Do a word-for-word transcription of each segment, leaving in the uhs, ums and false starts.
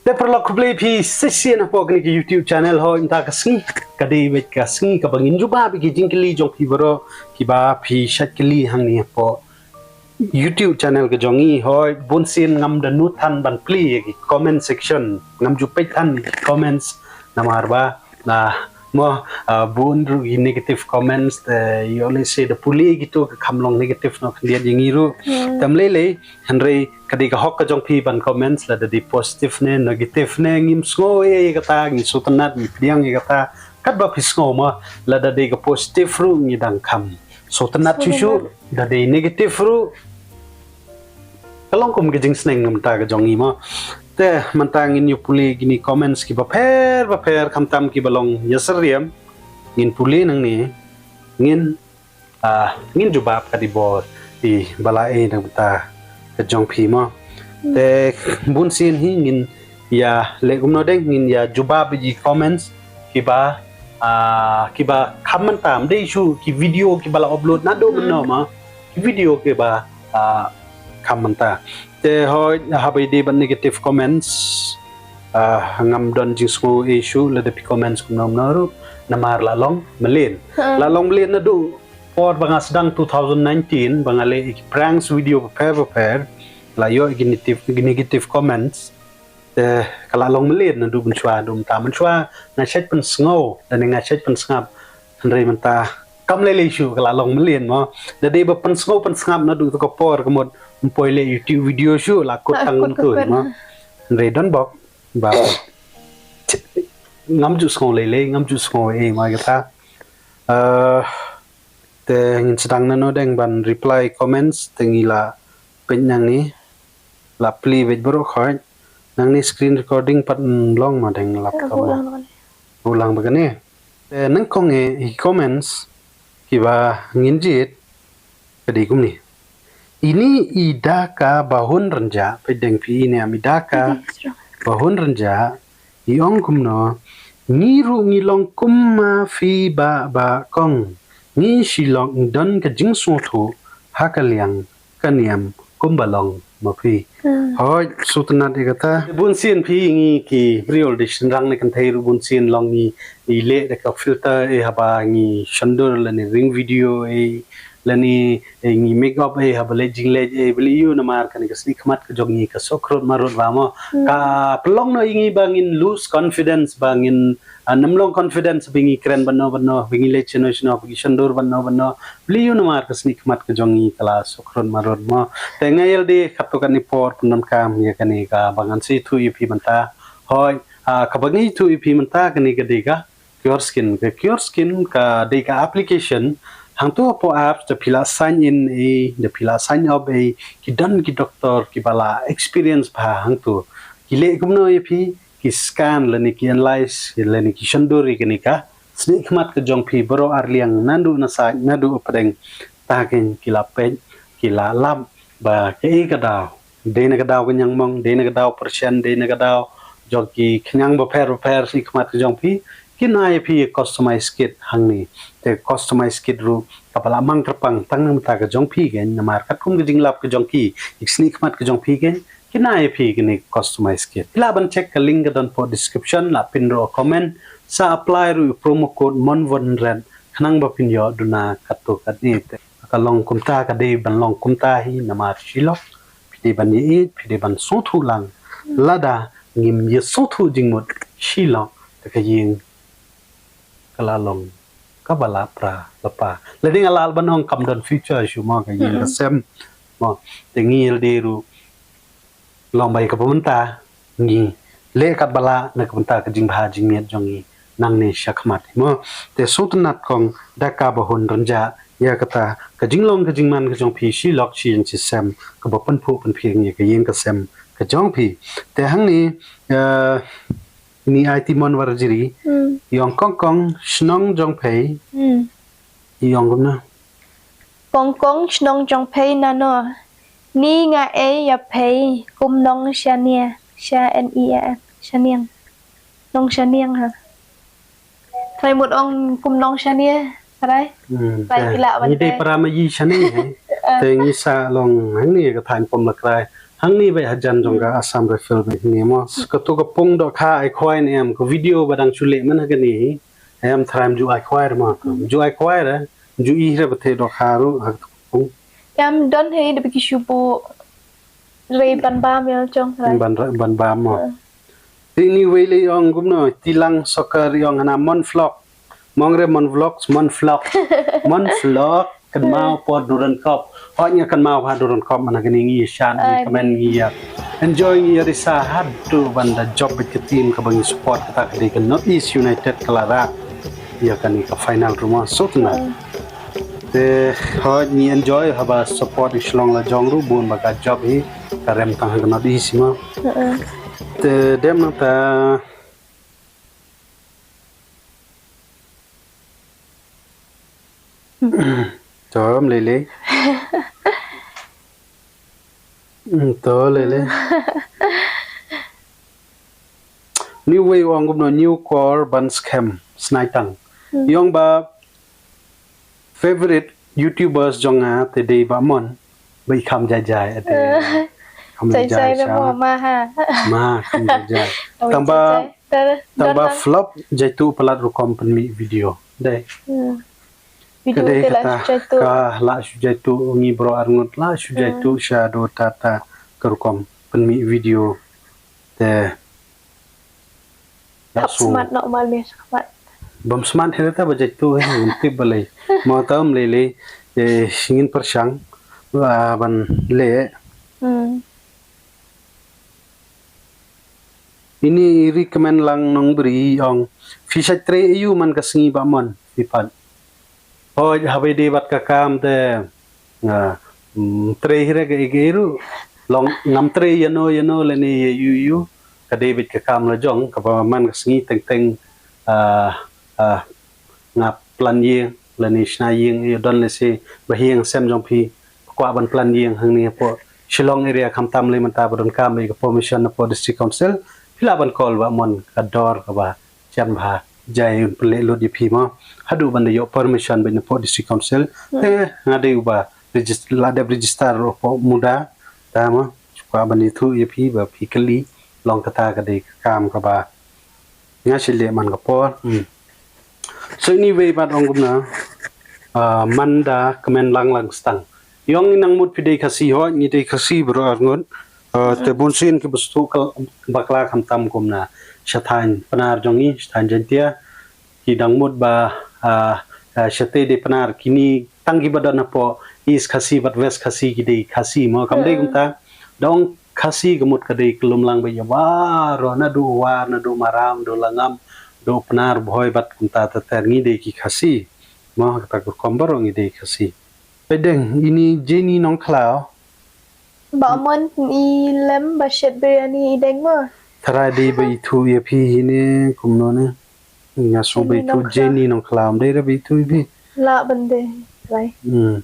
Te paralok, khublei phi shisien hapoh kane ka YouTube channel. Hoi, mynta ka sngi ka dei beit ka sngi kaba ngin jubab ïa ki jingkylli jong phi baroh kiba phi shait kylli hangne hapoh YouTube channel ka jong ngi. Hoi, bun sien ngam da nud than ban plie ïa ki comment section, ngam ju peit than ïa ki comments namar ba na mo, ah, bun ruh ki negative comments, te ïoh lehse da pule kito ka kham long negative noh khyndiat ïa ngi ruh. Hmm. Te ym lei lei, hynrei ka dei ka hok ka jong phi ban comments, lada dei positive ne negative ne, ngim sngew ïa kata, ngi sngewtynnat, ngi pdiang ïa kata. Katba phi sngew mo, lada dei ka positive ruh ngi dang kham sngewtynnat shuh shuh, da dei negative ruh ka long kum ka jingsneng na mynta ka jong ngi mo. Te mynta ngin ïa pule kine comments kiba pher ba pher, khamtam kiba long ïasyriem, ngin pule nangne, ngin, ah, ngin jubab ka dei bor i ba la ei na mynta ka jong phi mo. Te bun sien hi ngin ïa leh kumno deng, ngin ïa jubab ïa ki comments kiba, ah, kiba kham mynta, ym dei shuh ki video kiba la upload naduh mynno mo, ki video kiba, ah, kham mynta. Te hoi, haba ïadei bad negative comments, ah, ngam don jingsngew ei shuh lada phi comments kumno kumno ruh, namar la long mlien. Hmm. La long mlien naduh por ba nga sdang two thousand nineteen, ba nga leh ïa ki pranks video bapher bapher, la ïoh ïa ki negative, ki negative comments. Te ka la long mlien naduh mynshuwa, naduh mynta. Mynshuwa nga shait pynsngew, lane nga shait pynsngap. Hynrei mynta kam lei lei shuh, ka la long mlien mo. Da dei ba pynsngew pynsngap naduh tu ka por, ka mut ym poi leh YouTube video shuh, la kut tang kumtu mo. Hynrei don bok ba ngam ju sngew lei lei, ngam ju sngew ei mo ïa kata. Eh, te ngin sdang nano deng ban reply comments, te ngi la peit nangne, la plie beit baroh khoit. Nangne screen recording pat ym long mo deng, laptop mo. Buh lang ba kane. Te nyngkong eh i comments kiba ngin jied ka dei kumne. Ini i da ka ba hun rynjah, peit deng phi, ini am i da ka ba hun rynjah, i ong kumno, ngi ruh ngi long kum ma phi bah bah kong. Ngi Shillong ngi don ka jingsngewthuh ha ka liang ka niam kumba long ma phi. Hmm. Hoi, sngewtynnat ïa kata. Bun sien phi ngi ki briew da shynrang ne kynthei ruh bun sien long ngi, ngi leh da ka filter, eh, haba ngi shondur lane ring video, eh, lane, eh, ngi make up, eh, haba leit jingleit, eh, balei ïoh, namar kane ka snieh khmat ka jong ngi ka suk khrud marut ba mo. Hmm. Ka pynlong noh ïa ngi ba ngin lose confidence, ba ngin, ah, nym long confidence, ba ngi kren bad no bad no, ba ngi leit shano shano, ba ngi shondur bad no bad no. Balei ïoh, namar ka snieh khmat ka jong ngi ka la suk khrud marut mo. Te nga ïa lade katto katne por pyndonkam ïa kane kaba ngan sa ïathuh ïa phi mynta. Hoi, ah, kaba ngan ïathuh ïa phi mynta kane ka dei ka Cure Skin. Ka Cure Skin ka dei ka application. Hangto hapoh apps da phi la sign in, eh, da phi la sign up, eh, ki don ki doktor kiba la experience bha hangto. Ki leh kumno ïa phi, ki scan lane ki analyze lane ki shondur ïa kane ka snieh khmat ka jong phi baroh arliang, naduh na side naduh pdeng. Ta keiñ ki la peit, ki la lap ba kaei ka daw. Dei na ka daw ka ñiangmong, dei na ka daw pyrshah, dei na ka daw jong ki khñiang bapher bapher snieh khmat ka jong phi, kin ai ïa phi customize kit hangne. Te customize kit ruh kaba la mang kyrpang tang na bynta ka jong phi keiñ, namar katkum ka jinglap ka jong ki ïa ka snieh khmat ka jong phi keiñ, kin ai ïa phi kane customize kit. Phi lah ban check ka link ka don hapoh description, la pin ruh ha comment, sa apply ruh ïa u promo code Mon Von Red khnang ba phin ïoh duna katto katne. Te ka long kumta, ka dei ban long kumta hi, namar shi lok phi dei ban ïeit, phi dei ban sngewthuh lang. Lada ngim ïa sngewthuh jingmut, shi lok te ka ïing ka la long kaba la pra la pa. Lada nga lah ban ong kam don future shuh mo, ka ïing ka sem mo. Te ngi lade ruh long ba ïa kaba mynta ngi leh katba lah na ka bynta ka jingbha jingmiat jong ngi nangne shakhmat mo. Te sngewtynnat kong da kaba hun rynjah ïa kata ka jinglong ka jingman ka jong phi, shi lok shi ïing shi sem, kaba pynphuh pynphieng ïa ka ïing ka sem ka jong phi. Te hangne, eh, ini ai ti Mon Warjri. Hmm. I ong kong kong shnong jong phi. Hmm. I ong kumno? Kong kong shnong jong phi nano? Ni nga ei ïa phi kum nong shaniang, sha N I A N, shaniang. Nong shaniang ha. Phi mut ong kum nong shaniang, rai? Hmm, rai te phi lah ban ngi dei te para ma yi shaniang, eh. Ah. Te ngi sa long hangne ka thaiñ Pom Lakrai. Hangne beit hajan jong ka Assam Rifle beit hangne mo. Kato ka pung dohkha ai khwai ne em, ka video ba dang shu leh mynta kane. Em, tharai ym ju ai khwai re mo. Ym ju ai khwai re, ym ju i re ba te dohkha ruh ha kato ka pung. Em, don hi da ba ki shu buh re ban bam ïa jong tharai. Ban ra-, ban bam mo. Te ini wei lei ong kumno, Tilang Soccer ong hana Mon Vlog. Mong re Mon Vlogs, Mon Vlog. Mon Vlog, kynmaw por Duran Cup. Hoi nga kynmaw ha Duran Cup, mana kane ngi shan, ngi kmen, ngi ïa enjoy, ngi ïa risa haduh ban da jop bad ka team kaba ngi support, kata ka dei ka North East United ka la rah ïa kane ka final ruh mo, sutna. Te hoi ngi enjoy haba support i Shillong la jong ruh bun ba ka jop hi, ka rem tang ha ka North East mo. Te dem nangta. To, ym lei lei. To, lei lei. New way ong kumno, new core ban skhem, Snaitang. Ong ba favorite YouTubers jong nga te dei Bah Mon, ba i kham jai jai, ate. Kham jai jai, jai na sha. Mo, ma ha. Ma, kham jai jai. Tang ba, tang ba flop, jai tu palat rukom pynmih video. Dei. Video ka dei te la kata, shu jai tu. Ka la shu jai tu, ngi bro arngut la shu jai tu, sha do tata ka rukom pynmih video. Te. Khap smat normal ne, khap smat. Bam smat hi ta ba jai tu hi, ngam tip balei. Mo tam lei lei, eh, ngin pyrshang, ah, ban leh. Ini i recommend lang nong bri ong. Phi sa trei ïa u man ka sngi Bah Mon, phi pat. Hoi, haba dei bad ka kam te, nga, mm, trei hi re ka ïa ka ïa ruh. Long ngam trei ïa no, ïa no, lane ïa ïu, ïu. Ka dei bad ka kam la jong, kaba man ka sngi teng teng, ah, ah, nga plan ïing, lane shna ïing, ïa don lehse, ba ïing sem jong phi, kwah ban plan ïing hangne hapoh Shillong area khamtam lei mynta ba don kam ïa ka permission hapoh District Council, phi lah ban call Bah Mon ka dor kaba jan bha, jai un pynleh lut ïa phi mo. Haduh ban da ïoh permission bad na pdeng District Council. Te nga dei uba regis-, la dep register ruh hapoh MUDA. Ta mo, shu kwah ban ïathuh ïa phi ba phi kylli long kata ka dei ka kam kaba nga shu leh man ka por. Hmm. So anyway, bad ong kumna, ah, man da kmen lang lang stang. Ïong ngi nang mut phi dei Khasi, hooid ngi dei Khasi baroh arngut. Ah, te bun sien ki ba sdang ka bakla khamtam kumna sha thaiñ Pnar jong ngi, sha thaiñ Jaintia. Ki dang mut ba, ah, ah, shatei dei Pnar, kine tang ki ba don hapoh East Khasi bad West Khasi ki dei Khasi mo, kam dei kumta. Da ong Khasi ka mut ka dei ka lum lang ba ïa baroh, naduh War, naduh Maram, naduh Langam, naduh Pnar, Bhoi bad kumta ter ter ngi dei ki Khasi. Mo, kata ka rukom baroh ngi dei Khasi. Peit deng, ine Jenny Nongkhlaw. Bah Mon, i lem ba shet biryani i deng mo. Tharai dei ba ithuh ïa phi hi ne, kumno ne. Nga sngew ba ithuh Jenny Nongkhlaw, dei re ba ithuh ïa phi. Lah ban dei, tharai. Hmm.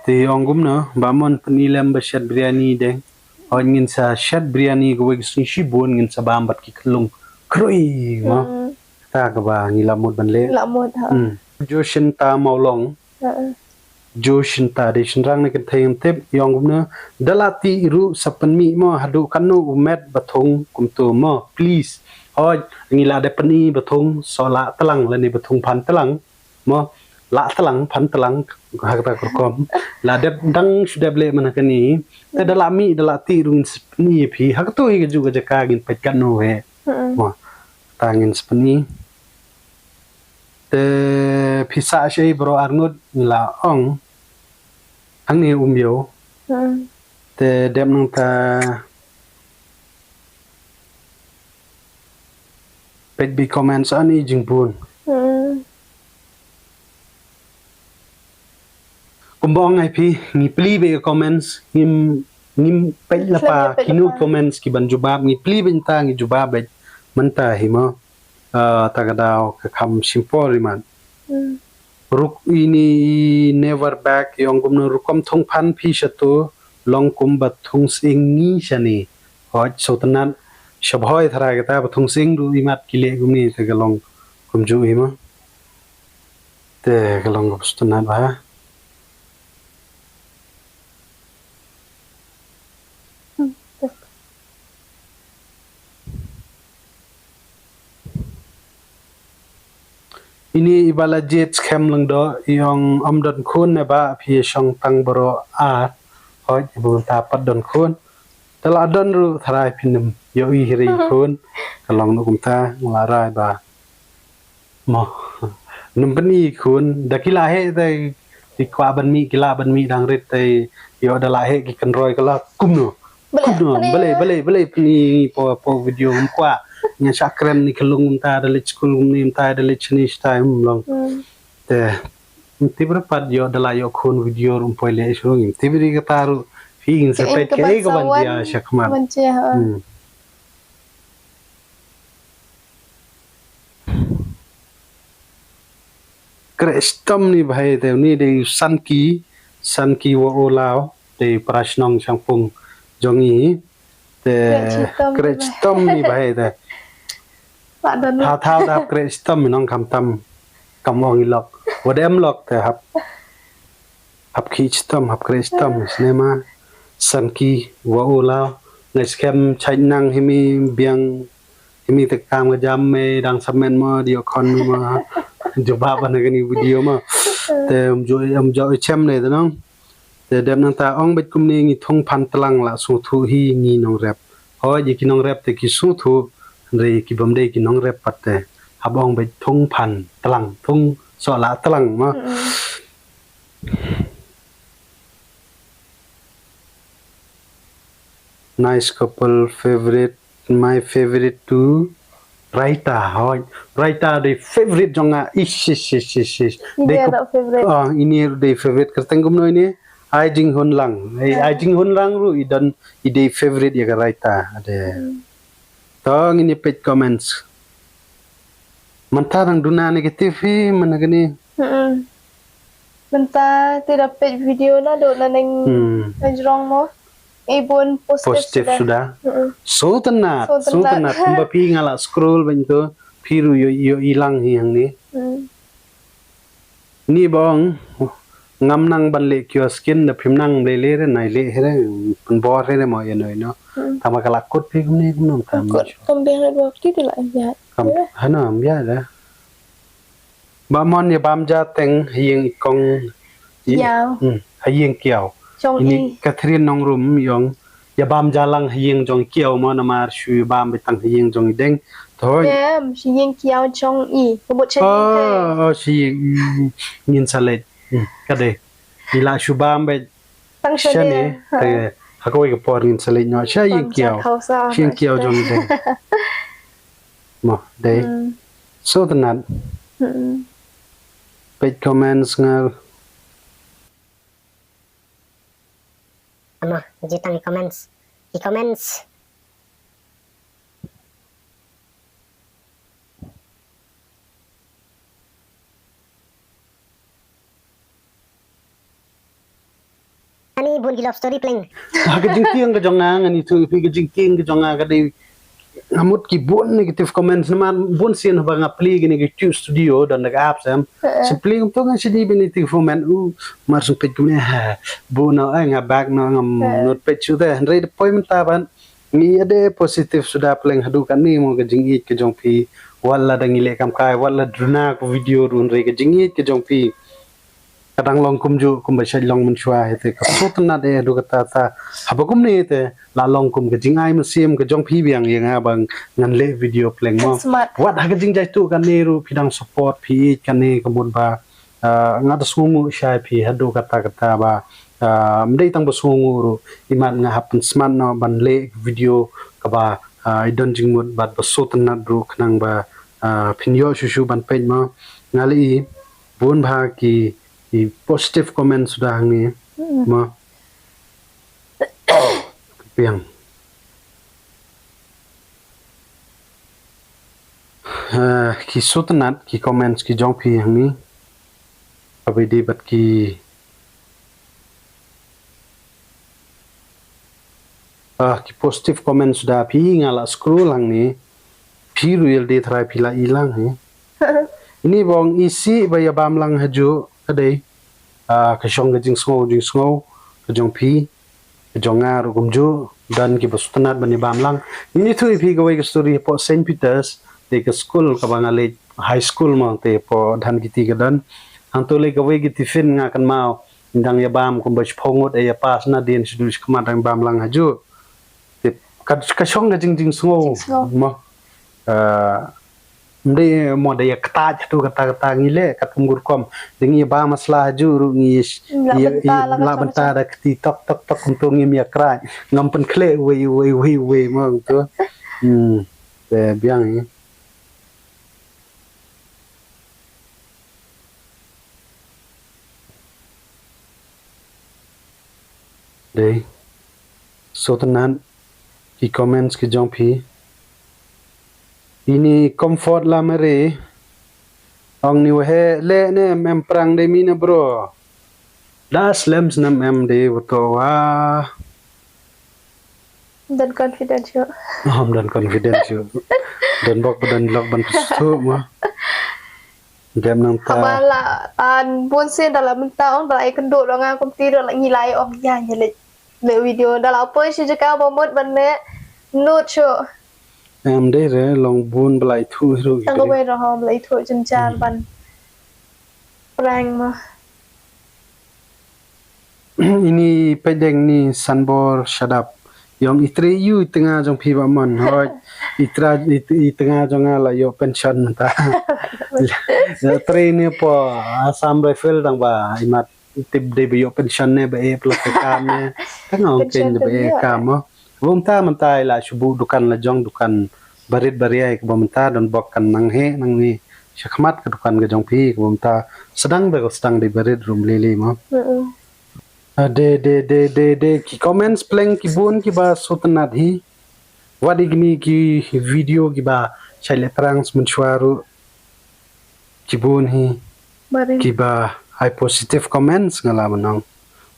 Te ong kumno, Bah Mon, pyni lem ba shet biryani i deng. Hooid ngin sa shet biryani kawei ka sngi shibun, ngin sa bam bad ki khyllung khrui mo. Hmm. Kata kaba ngi la mut ban leh. La mut, ha. Hmm. Joshinta Mawlong. Ha. Joshinta, dei shynrang ne kynthei ngam tip, i ong kumno, da la tih ruh sa pynmih mo, haduh katno u met ba thung kumto mo, please. Hooid, ngi la dep pyni ba thung soh lah tlang lane ba thung phan tlang mo, lah tlang phan tlang, ha kata ka rukom. La dep dang shu dep leh man ha kane, te da la mih da la tih ruh ngin sa pyni ïa phi, ha kato hi kajuh ka jaka ngin peit katno hi. Hmm. Mo, ta ngin sa pyni. Te phi sah shei baroh arngut, ngi la ong. Hangne um ïoh. Hmm. Te dep nangta peit beit comments ani jingbun. Hmm. Kumba ong ai phi, ngi plie beit comments, ngim, ngim peit lypa, kino comments ki ban jubab, ngi plie beit mynta, ngi jubab beit mynta hi mo. Ah, ta ka daw ka kham shim por i mat. Hmm. Ruk ini never back, i ong kumno rukom thung phan phi shato, long kum ba thung sying ngi shane. Hooid, sngewtynnat, sha Bhoi tharai kata ba thung sying ruh i mat ki leh kumne, te ka long kumjuh hi mo. Te ka long kaba sngewtynnat bha. Hmm. Ini i ba la jied skhem lyngdoh, i ong ym don khun ne ba phi shong tang baroh ar. Hooid, i ba mynta pat don khun. Da la don ruh tharai phin ym ïohi hi re khun. Ka long noh kumta, nga la rai ba mo. Nym pyni khun, da ki la heh te ki kwah ban mih, ki lah ban mih dang rit te, ïoh da la heh ki kynroi ka la kumno. Kumno, balei, balei, balei pyni ngi po, po video ym kwah. Ngi shah kren ni ka long mynta da leit skul kumne mynta da leit shane shatai ym long. Hmm. Te, ym tip re pat ïoh da la ïoh khun video ruh ym poi leh shuh, ym tip re kata ruh, phi ngin sa peit kaei ka ban jia shakhmat. Ban jia, ha. Hmm. Kreh shitom ni bhai te, uni dei Sanki, Sanki wa u Law, dei para shnong Shangpung jong ngi. Te kreh shitom ni bhai te. Pat don. Thaw thaw da hap kreh shitom nong, khamtam kam ong i lok. Wa dem lok te hap. Hap khih shitom, hap kreh shitom, sngewma. Sanki wa u Law. Ngi skhem chait nang hi mi biang, hi mi te kam ka jam me dang samen mo, dei khon mo. Jubab ban kani video mo. Te ym ju, ym ju chem ne te nong. Te dep nangta ong beit kumne, ngi thung phan tlang la sngewthuh hi ngi nongrep. Hooid, ïa ki nongrep te ki sngewthuh, hynrei ki bym dei ki nongrep pat te hap ong beit thung phan tlang, thung soh la tlang mo. Mm-mm. Nice couple, favorite, my favorite too. Raita, hooid. Raita dei favorite jong nga. Ish, ish, ish, ish, ish. Ini dei ïa kup-, dei favorite. Ah, ini dei favorite. Kyrteng kumno ini? Ai Jinghun Lang. Ai, ah, Ai Jinghun Lang ruh i don, i dei favorite ïa ka raita. Ade. Hmm. To ngin ïa peit comments. Mynta dang duna negative hi, mynta kane. Mm-mm. Mynta te da peit video naduh na neng, hmm, na jrong mo. I bun positive suda. Positive suda. Mm-mm. Sngewtynnat, sngewtynnat. Sngewtynnat. Kumba phi nga la scroll beit to, phi ruh ïoh, ïohi lang hi hangne. Mm. Ni bong, ngam nang ban leh kiosk skin, da phim nang ban leh re, nai leh re, pynbor re mo ïano ïano. Hmm. Tangba ka la kut phi kumne kumne tam. Kut, kam biang re bok ti ti la biang. Kam, hana biang re. Ba mon ïa bam ja teng ha ïing i kong. Kiaw. Hmm, ha ïing kiaw. Jong i. Ini Catherine Nongrum i ong ïa bam ja lang ha ïing jong kiaw mo, namar shu bam beit tang ha ïing jong i deng. Thoi. Em, shu ïing kiaw jong i. Ka mut sha ïing. Oh, oh, shu ïing, mm, ngin sa leit. Hmm, ka dei. I la shu bam beit. Tang sha ne. Te ha kawei ka por ngin sa leit noh sha ïing kiaw. Sha ïing kiaw jong i deng. Mo, dei. Hmm. Sngewtynnat. Hmm. Peit comments nga. Ama, ji tang ki comments. Ki comments. Ani bun ki love story pleng. Ha ka jingtieng ka jong nga, ngan ïathuh ïa phi ka jingtieng ka jong nga ka dei nga mut ki bun negative comments namar bun sien haba nga plie kine ki YouTube Studio don da ka apps em. Heeh. Shu plie kumto ngan sa dei bun negative comment. U, mar shu peit kumne ha. Bun noh, eh, nga back noh, ngam, heeh, nud peit shuh te. Hynrei da poi mynta ban ngi ïa dei positive suda pleng haduh katne mo ka jingïeit ka jong phi. Wat la da ngi leh kam kai, wat la duna ka video ruh hynrei ka jingïeit ka jong phi. Ka dang long kumjuh kumba shait long mynshuwa hi te ka sngewtynnat eh haduh katta ta. Haba kumne te la long kum ka jingai mynsiem ka jong phi biang ïa nga ba ngan leh video pleng mo. Wat ha ka jingjaituh kane ruh phi dang support phi ïeit kane ka mut ba, ah, nga da sngewnguh shai phi haduh katta katta ba, ah, ym dei tang ba sngewnguh ruh imat nga hap pynsmat noh ban leh video kaba, ah, i don jingmut bad ba sngewtynnat ruh khnang ba, ah, phin ïoh shuh shuh ban peit mo. Nga leh i bun bha ki, ki positive comments suda hangne. Mm. Mo. Biang. Ah, ki sngewtynnat ki comments ki jong phi hangne. Kaba dei bad ki Ah, ki positive comments da phi nga la scroll lang ni. Phi ruh ïa lade trai phi la i lang hi. Ini bong isi ba ïa bam lang ha ju ka dei. Ah, ka shong ka jingsngew jingsngew ka jong phi ka jong nga ruh kumjuh dan ki ba sngewtynnat ban ïa bam lang. Ini tu phi kawei ka story hapoh Saint Peter's dei ka school kaba nga leit high school mo, te pdeng kiti ka don. Hangto lei kawei ka tiffin nga kynmaw, dang ïa bam kumba shiphew ngut, ïa pass na dien shu duh shakhmat dang bam lang hajuh. Te ka, ka shong ka jing, jingsngew. Jingsngew. Mo. Ah, ym dei mo da ïa kata jatu kata kata ngi leh katkum ka rukom. Dang ïa bam sla hajuh ruh ngi ïa, lah ïa, bynta ïa, lah bynta da kti tok tok tok kumto ngim ïa krai. Ngam pynkhleh uwei uwei uwei uwei mo kumto. Hmm. Te biang ïa. Dei. Sngewtynnat ki comments ki jong phi. Ini Comfort Lamare. Ong ni waheh leh ne em, em prank dei mi na bro. Da slem snem em dei wato wa. Don confidence shuh. Ym don confidence shuh. Don bok ba don lok ban pisthu mo. Dep nang ta. Haba la tan bun sien da la mynta ong da la ïakynduh da nga kumti da la ngi la ong ïa ngi leh, leh video da la poi shi jaka ba mut ban leh nud shuh. Em dei re long bun ba la ithuh hi ruh. Tang kawei ruh ba la ithuh jynjar ban prank mo. Ini peit deng ni Sanbor Shadap. Ïong i trei ïu i tnga jong phi ba mon. Hoi. I tra i, i tnga jong nga la ïoh pension mynta. La trei ni po Assam Rifle dang ba imat tip dei ba ïoh pension ne ba e plus ka kam ne. Tang ong ken ba e kam mo. Ba mynta mynta i la shu buh dukan la jong dukan barit baria kaba mynta don bok kan nang heh nang ni shakhmat ka dukan ka jong phi kaba mynta sdang da ka sdang dei barit rum lili mo. Mm-mm. Ah, de de de de de ki comments pleng ki bun kiba sngewtynnat hi. Wat i kini ki video kiba shai le prank mynshuwa ruh. Ki bun hi. Barim. Kiba ai positive comments nga la mynong.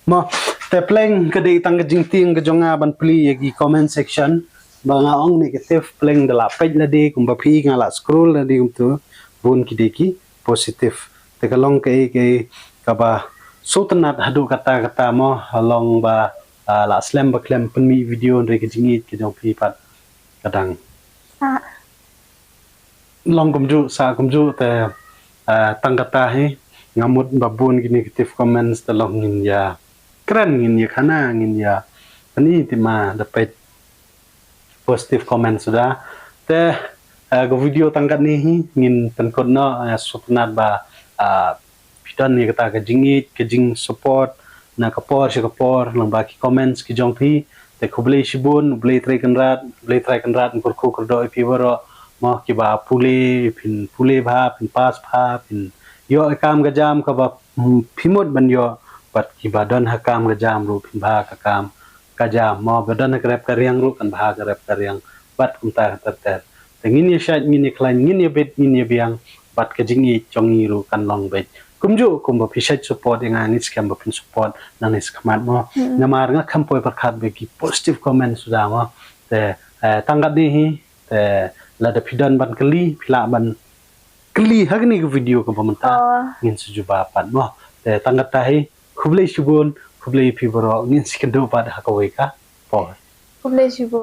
Mo, te pleng ka dei tang ka jingtieng ka jong nga ban plie ïa ki comment section. Ba nga ong negative pleng da la peit lade kumba phi nga la scroll lade kumtu. Bun ki dei ki positive. Te ka long kaei kaei kaba sngewtynnat haduh katta katta mo, long ba, ah, la slem ba khlem pynmih video hynrei ka jingïeit ka jong phi pat ka dang. Ah. Long kumjuh sa kumjuh te, ah, tang kata hi nga mut ba bun ki negative comments te long ngin ïa kren ngin ïa khana ngin ïa pyni te ma da peit positive comments suda. Te, ah, ka video tang katne hi ngin pynkut noh, ah, sngewtynnat ba, ah, phi don ïa kata ka jingïeit ka jingsupport na ka por sha ka por lyngba ki comments ki jong phi. Te khublei shibun, U Blei Trai Kynrad, U Blei Trai Kynrad un kyrkhu kyrdoh ïa phi baroh mo kiba pule, phin pule bha, phin pass bha, phin ïoh ïa ka kam ka jam kaba, hmm, phi mut ban ïoh, bad kiba don ha ka kam ka jam ruh phin bha ha ka kam ka jam mo, ba don ha ka rep ka riang ruh kan bha ha ka rep ka riang bad kumta ter ter. Te ngin ïa shait, ngin ïa khlaiñ, ngin ïa bit, ngin ïa biang, bad ka jingïeit jong ngi ruh kan long beit. Kumjuh kumba phi shait support ïa nga, ngi skhem ba phin support nangne shakhmat mo. Mm. Namar nga kham poi pyrkhat ba ki positive comment suda mo. Te, eh, tang katne hi, te lada phi don ban kylli, phi lah ban kylli ha kane ka video kaba mynta. Oh. Ngin sa jubab pat mo. Te tang kata hi, khublei shibun, khublei phi baroh, ngin sa ïakynduh pat ha kawei ka por. Khublei shibun.